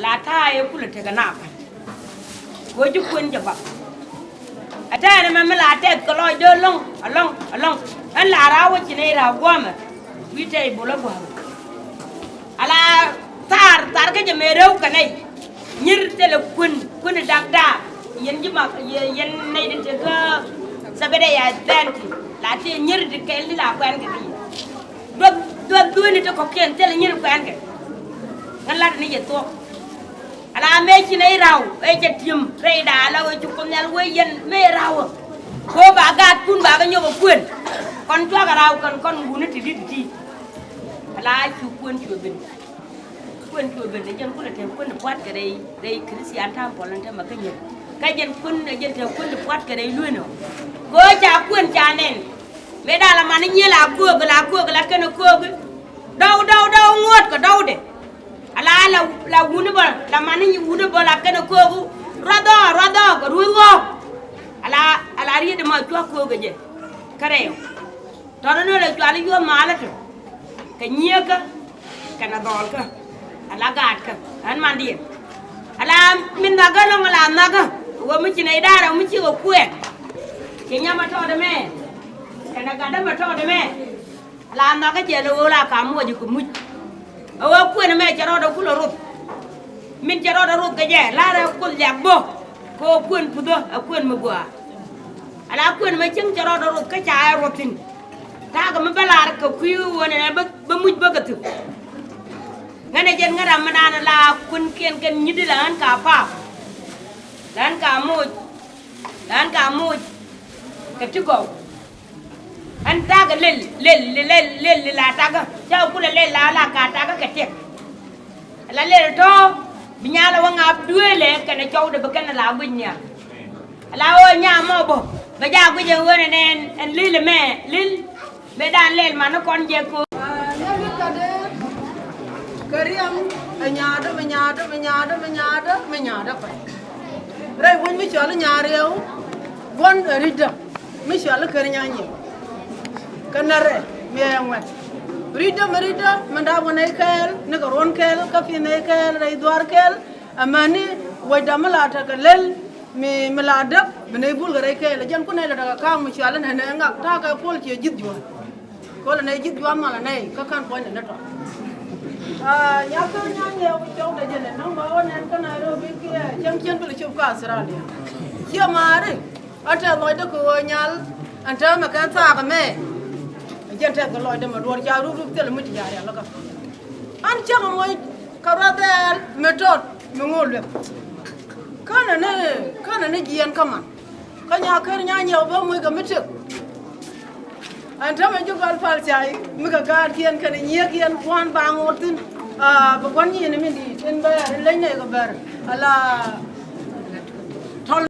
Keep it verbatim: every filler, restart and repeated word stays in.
La ta̱a̱ ëë kulɛ tekɛ naath. Kɛ ɣöö ci kuën jɛ bap. Ɛ tɛɛn ɛmɛ mi la tɛth kɛ lɔcdä ɛlɔ̱ŋ, ɛlɔ̱ŋ, ɛlɔ̱ŋ. Ɣän la ra̱a̱ wä ci nɛy ra̱a̱ gua̱a̱mɛ. Wi̱i̱ tɛy bol ɛ gua̱a̱mɛ. Ala thar, thar kä jɛ mëë rɛw kɛ nɛy. Nyir thilɛ kuën, kuën ɛ dak daak. Yɛn ji̱ mak, yɛ-, yɛn nɛy tin te kä Seventh-day Adventist. La tëë nyir ti kɛl ti la kuɛn kɛ kɛ yɛ. Duɔth, duɔth dueeni ti kɔ̱kiɛn thilɛ nyir kuɛn kɛ. Ɣän lat ni yɛ thuɔ̱k. Ala mëë ci nɛy ra̱w ëë cɛ ti̱em rɛyda ala ɣöö ci Kuoth Nhial wee yɛn mëë ra̱wä. Kɛ ɣöö ba gaatkun ba kɛ nyɔk ɛ kuën. Kɔn cuakɛ ra̱w kɛn kɔn wuni ti di̱t ti. Ala ci kuën cuɛ ben. Kuën cuɛ ben ɛ jɛn kulɛ te kuën pua̱t kɛ rɛy, rɛy Christian ta̱a̱m puɔl ɛn te mɛ kä nyɛr. Kä jɛn kuën ɛ jɛn te kuën pua̱t kɛ rɛy lue̱n ɔ. Kɛ ɣöö ca kuën ca nɛn. Mëë da̱a̱ la man ni nyiel a köök la köök la kɛn a köök. Dɔw dɔw dɔw ŋuɔ̱t kɛ dɔwdɛ. Ala la, la wuni bä la man ni wuni bä la kɛn a köök. Ruath ɔ ruath ɔ kɛ ruuth ɣɔɔk. Ala, ala riet ma cuak köök kɛ jɛ. Kä rɛy ɔ. Tɔ̱tɔ̱ ni lɛ cual i̱ yuɔ̱th maalä tɔ. Kɛ nyieekä kɛnɛ dhɔlkä. Ala gaatkä ɣän mandiɛn. Ala min nhɔakä lɔ̱ŋ ala nhɔakä. Wä mi ci nɛy da̱rä mi cikɛ kuɛɛk. Ci nyam a tɔɔt ɛmɛ kɛnɛ gatdä mɛ tɔɔt ɛmɛ. Ala nhɔakä jɛ lɛ ɣöö la ka muɔc kɛ muc. Ɛ ɣöö kuën ɛmɛ cɛ rɔɔdɛ kulɛ roth. Min cɛ rɔɔdɛ roth kɛ jɛ la̱rɛ Kuoth liak bä. Kɛ ɣöö kuën puthä ɛ kuën mi gɔaa. Ala kuën mɛ cieŋ cɛ rɔɔdɛ roth kä ca ɛ ruɔth thi̱n. Ta̱a̱ kɛ mi bä lar kɛ kui̱ ɣöö nɛnɛ bä, bä muc bä kɛ thuk. Ŋänɛ jɛn ŋäram mi naan la kuënkiɛn kɛn nyi̱thi la ɣän ka paap. La ɣän ka moc. La ɣän ka moc. Kɛ ti gɔw. Ɣän ta̱a̱ kɛ lel, lel, lel, lel, lel, lel la ta̱kä. Ca kulɛ lel la la ka ta̱kä kɛ tiɛk. Ala lel tɔ̱ bi nyal a wä ŋa̱p duëëlɛ kɛnɛ cɔwdɛ bi kɛn a la guic nhial. Ala ɣöö nyam mɔ bä bɛ ja guic ɛ ɣöö nɛn ɛn, ɛn lil ɛmɛ lil. Mëë dan lɛl man ni kɔn jɛ köök. Aa, nyɛ lit ka dee kɛ riɛm ɛ nyaadä mɛ nyaadä mɛ nyaadä mɛ nyaadä mɛ nyaadä pay. Rɛy wec mi cɔl i̱ nyaariɛw guɔ̱n ɛ ri̱tdä. Mi cɔal i̱ ker nyanyiɛw. Kä närɛ mi ɛ ŋuɛt. Ri̱tdä mi ri̱tdä mi da̱a̱p kɛ nɛy kɛɛl ni kɛ ruɔ̱n kɛɛl kä pi̱n nɛy kɛɛl rɛy dhuaar kɛɛl. Amäni wecda mi la tekɛ lel mi, mi la däk bi nɛy bul kɛ rɛy kɛɛl. Ɛ jɛn kun nɛy la tekɛ ka̱a̱k mi cɔal i̱ nɛnɛ ŋak ta̱a̱ kɛ puɔl ciɛ ji̱th juɔ̱ɔ̱n. Kol ɛ nɛy ji̱th jua̱a̱n mal ɛ nɛy kä ka̱n puɔ̱nydɛ ni tɔt. Aa, nyakä nyanyiɛw bi cɔwdɛ jɛn ɛ nɔmba wä nɛn kä Nairobi kiɛ cäŋ cien bi lɛ cop kä Australia. Ciɛ maari. Ɣän tɛth lɔcdä kɛ ɣöö nyal ɛn täämɛ kɛn thaak ɛmɛ. Ɛ jɛn tɛth kɛ lɔcdä mɛ duɔ̱ɔ̱r ca ruk ruk thilɛ mi ti ca rialikä. Ɣän cäŋ ɛmɔ kɛ ruath dhɛɛl mi tɔt mi ŋo̱o̱k luek. Känɛ ni, känɛ ni jiɛɛn kä man. Kä nyakä nyanyiɛw bä moc kɛ mi tëk. Ɛn täämɛ ji̱ gɔl pal cay mi kɛ gaatkiɛn kɛnɛ nyiëëkiɛn kua̱n ba ŋo̱o̱r thi̱n. Aa, bi gua̱n nyiëëni min di̱i̱t in bä in leny nɛy kɛ bär. Ala